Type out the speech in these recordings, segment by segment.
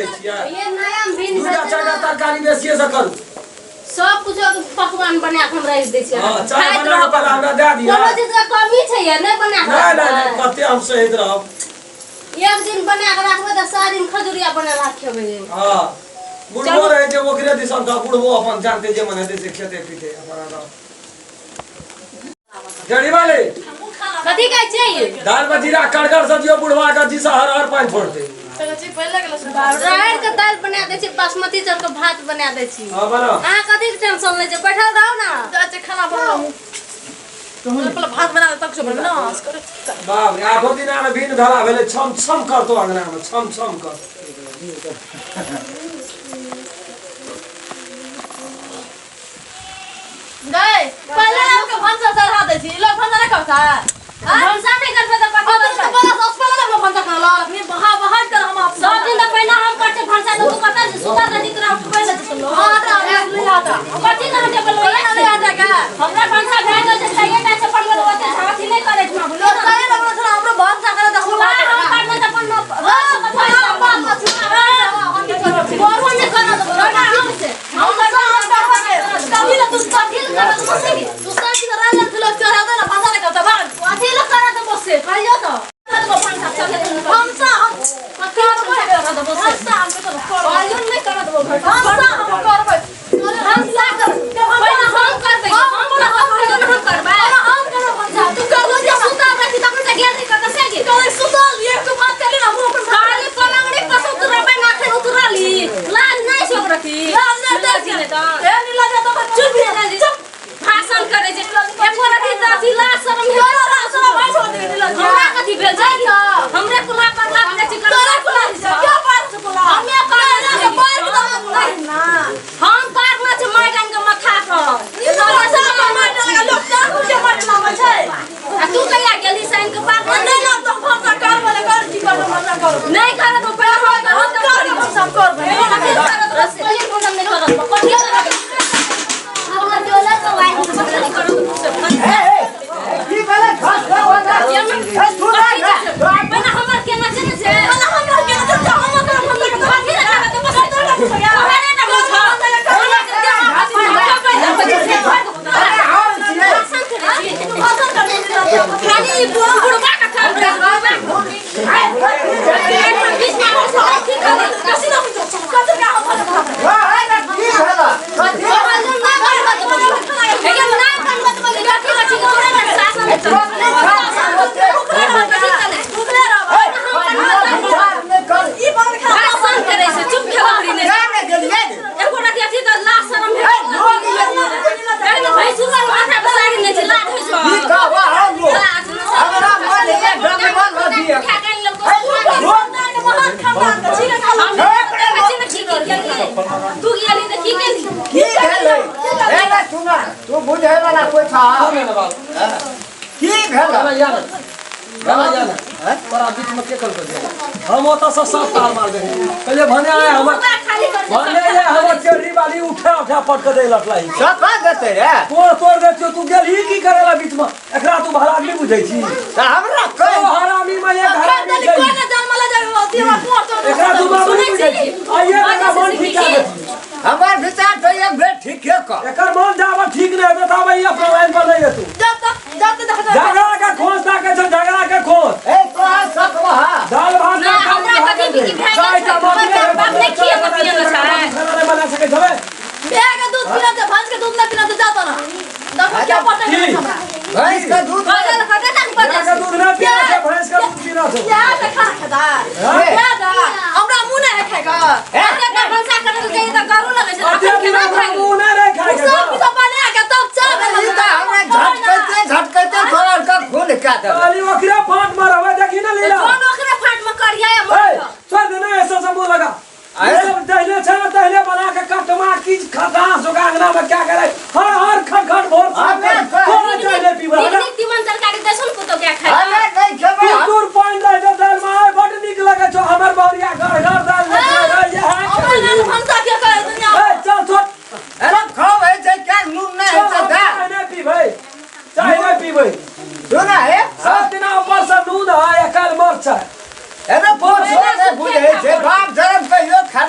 बुझै छियै। ये नया में भिन्न दूटा भेल चारिटा छै। तरकारी बेसिए से करू। सब कुछ पकवान बना के हम राखि दै छियै। हाँ, चाय खाइत बना के रहब। पहले हमरा दए दिअ। कोनो चीज के कमी छै या नहि बना के नहि नहि नहि राखबै? कते हम सहैत रहब। एक दिन बना के राखबै तऽ सात दिन खजुरिया बना के खेबै। हाँ, बुढ़बो रहै छै ओकरे दिसन, तऽ बुढ़बो अपन जानते जे मन हेतै से खेतै पीते अपन आराम। जड़ी वाली कथी कहै छियै? दाल में जीरा कड़कड़ से दियो बुढ़वा के, जी से हर हर पानि छोड़ते। राहरि के दालि बना दै छी, बासमती चाउर के भात बना दै छी। हाँ बना। अहाँ कथी के टेंशन लै छी? बैठल रहू ना। खाना बनाऊ, पहले भात बना दे, तब कुछ बनबे ना। बाप रे, आठो दिन आर भिन भेला भेलै, छम छम करतो अंगना में, छम छम कर। गए पहले आपके भनसा चढ़ा दै छी, लोग भनसा नहीं करता है। भनसा नहि करबै तऽ कथी अब तो करबै? बड़ा सस पहले हम भनसा खाना ला रखनी बहा बहा कर हम आप सब दिन तऽ पहिने हम करछै भनसा, तऽ तू कतऽ सुतल रही? तोरा हम पहिले दिस आता नहीं आता। कथी करै छै? बोलबै नहीं आता क्या? हमरा भनसा भए गेल छै, चाहिए टा छै बनबै लए, ओते झाँसी नहि करै छै। बोलो तो सही लगलो छला हमरो भनसा करे तऽ हम हम करबै तऽ अपन गोरो नहि करत। हम से हम करबै, हम करबै। कभी ना तू कभी ना करत बसे, तू सब चीज राजन लोग चढ़ा दे ना, भनसा नहीं करता भाग अथी लग करत बसे कहियो तऽ भनसा हम करबै, भनसा हम करबै। कहियो नहि करत वो। भनसा हम करबै। भनसा पहिने हम करबै, हम करबै, हम करबै। हम करबै भनसा, तू कर। तू जे सुतल रही तखन से गेल रही कतऽ से गेल? कर सुतल ये तू बात कर ना, हम अपन खाली पलंगड़ी पर से उतरबै ना, फेर उतरली लाज नहि छौ रखी? लाज नहि लाज छै। नहि तऽ ए नीला जा तो चुप भे गेली, भाषण करै छै एको रति तऽ अथी लाज शरम हे। तोरा लाज शरम है छोड़ दे नीला। हमरा कथी भेल छै? हमरे कुला पर लाज जाइ छै। तोरा कुला छै क्या पार से कुला? हमे पार ना छै। पार के तो कुला ना। हम पार ना छै माय गान के माथा पर। ई तो ऐसा अपन मारने लगा लोग का के मारने लागे छै। आ तू कहिया गेली साइन के पार? नहीं ना तो भनसा कर बोले कर, की करबै भनसा कर। नहीं करत तो पहले हम हम करबै भनसा करबै। कथी करत बस? पहिले भनसा नहीं करत, कथी करत? हमरा जोला तो वाइ नहीं करत से। की भेलै? खस ए, सुन ना। पहिले हमर केना छै ने से पहले हमरा के तो हम कर भनसा कर। कथी रे करत बस? तोहरे ना बुझ। अरे हम छियै। भाषण कर दे नीला। खाली बुढ़बा के काम छै, बुढ़बा। बीच में की करै? कसी ना कत का हम भनसा करबै। हाँ, है ना, की भेलै? कथी? विचार नहि कर। ई बात खा। जा ने गेलियै ने। की कहबा हम लोग? हमरा मन ये डगमग लगिए। तू गेली तऽ की केली? की भेलै? ए ने सुन, तू बुझै वाला कोइ छह? की भेलै? या ना गाना या ना, तोरा बीच में के कल कर? हम ओतऽ से सब ताल मार दे पहले भने आए हमर खाली कर। भने ये हमर टेढ़ी वाली उठा उठा पटक दे लटलाई। सफा देतै रे। तोड़ तोड़ दे छियौ। तू गेलही की करेला बीच में? एकरा तू भला आदमी बुझै छी? तऽ हमरा तो कहि। हरामी में एक हरामी छै। एकरा तू बाबू बुझै छी? आइए एकरा मन ठीक कर देती। हमर विचार तऽ एक बेर ठीके कर। एकर मन जाबे ठीक नहि हेतै ताबे ई अपना लाइन पर नहि एतौ। झगड़ा के खोज ताके छै, झगड़ा के खोज। ए तोहर सकबह। दाल भात ना, हमरा कथी भी की भए गेल छै? चाय हमर बाप नहि खिएबे पिएने छै। खाना नहि बना सकै छबै। दूध पीना छै, भैंस के दूध नहीं पीना छै, जाता ना देखो क्या पता की? हमरा। भैंस के दूध। बजल कते तक गाय बजल के दूध नहि पीना छै, भैंस के दूध पीना छै। क्या से खाना खाता हाँ? क्या दा हमरा मुंह नहीं है खाएगा। कते तक भनसा करल जाइए तऽ गरू लगै छै। अते तखन दिन केना हमरा खाइ? मुँह नहि रहै खाय के। सब कुछ बना के तब चाह। ई तऽ हमरा झटकैते झटकैते तोरा के खून कए देलक। खाली ओकरे फाट मारबै, देखी ने लीला। जौन ओकरे फाट में करिया या ए, मर। छोड़ दे ना, ऐसा सब मुँह लगा। अरे। ये सब दहले छै ने दहले बना के कटमा की खटास ओकरा अंगना में क्या करे, हर हर खट खट भोर अबे कोना दहले पीबै? नीक नीक तीमन तरकारी दै छौ ने पुतोह के खाइ। अरे नहि खेबै हम। कुकुर पानि रहै छै दालि में, आइ बड नीक लगै छौ हमर बहुरिया घर घर दालि नहि खाइ रहै, इएह हमरा खेबै। नाम भनसा के करे दुनिया। ए, चल छोड़। अरे खाओ है छै क्या नून नहि चल है छै हम दे। चाय नहि पीबै, चाय नहि पीबै। सुन हे। सब दिना ऊपर से नून है, एकल मरचाइ। अरे पूछो नहि बुझै छै, बाप धर्म कहियो खाय।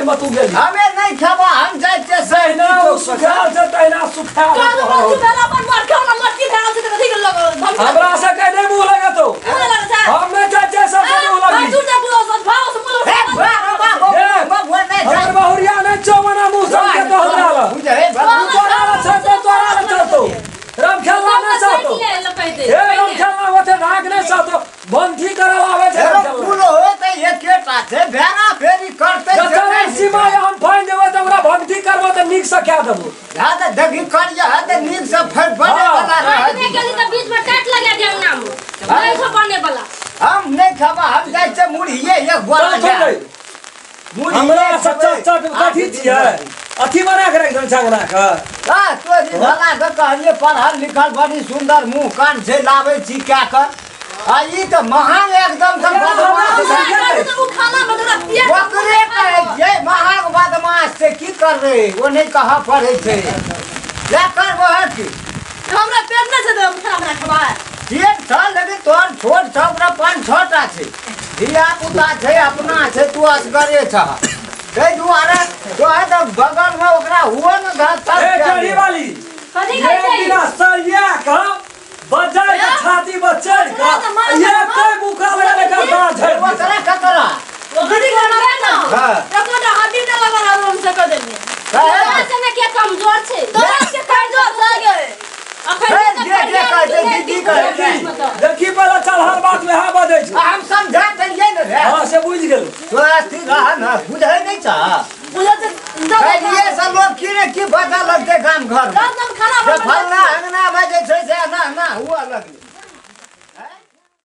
में तू गेली हमे नहि खेबा हम जाइ छियै तहिना ओ सुखायल छै तहिना सुखायल काज छै मरती तोहर। भेला अपन मर खाना मरती भेल छै त कथी के लग धमकी हमरा से कह नहीं मुंह लगतो मुँह लगै छै हम नहीं चाहे छै सबसे मुंह लगी दूर जा बुआ सब भाव से मुँह हे लगै बा बा हो बा नहि हमर बहुरिया नहीं छौ मना मुंह सब के तो हमरा लग बुझे बा तू तोरा लग छै तो तोरा लग चलतो राम खेलना नहीं चाहतो हे राम खेलना होते भाग नहीं चाहतो बंधी करवावे छै राम खेलना। फूल हो तऽ एकेटा छै भेड़ा फेरी करतै से जतने नहि सीमा या हम फाइन देबो तऽ ओकरा भक्ति करबो तऽ नीक से कए देबो हँ तऽ देखी करिए हँ तऽ नीक से फेर बने वाला रहत नहीं गेली तऽ बीच में टाट लगा दिया नाम नहीं छो बने वाला हम नहि खेबा हम जाइ छियै मुरहिए एक बोरा चल छोड़ दे। मुरहिए हमरा से खेबै। चट चट कथी छियै अथी बना के राखि देने छै अंगना के हँ तोरी भला के कहलियै पढ़ल लिखल बड़ी सुन्दर मुँह कान छै लाबै छी कए कऽ आ ई तऽ महान एकदम से बदमाश छै। ओ खाना में तोरा पिया ओकरे कहै छियै महाग बदमाश छै की करबै ओ नहि कहऽ पड़ै छै लए करबो है की हमरा पेट नहि छै तऽ हम खाना बना खेबै पेट छ लेकिन तोहर छोट छ ओकरा पाँच छओ टा छै धिया पुता छै अपना छै तू असगरे छह ताहि दुआरे तोहर तऽ बगलमे ओकरा हुओ ने धर तब ए चढ़ी वाली कथी कहै एक छै दिना सरिया के बजाय के छाती पर चढ़ के एक के बुका लगा ले कर दाँत झड़ दिए। ओकरा ककरा दीदी खाना ना हाँ। एकोटा हड्डी नहि लगल रहल हम से कह देलियै तोरा से ने के कमजोर छै तोरा के कमजोर लागे अखन हे, जे जे कहै छै, दीदी कहै छै। देखी पहले चल हर बात में हाँ बजै छै आ हम समझा देलियै ने रे हाँ से बुझि गेलौ तोरा स्थिर रह ने बुझै नहि छह बुझल छै पहिले से लोग की रे की बजऽ लगतै गाम घर रात हम खाना जे फल्लाँ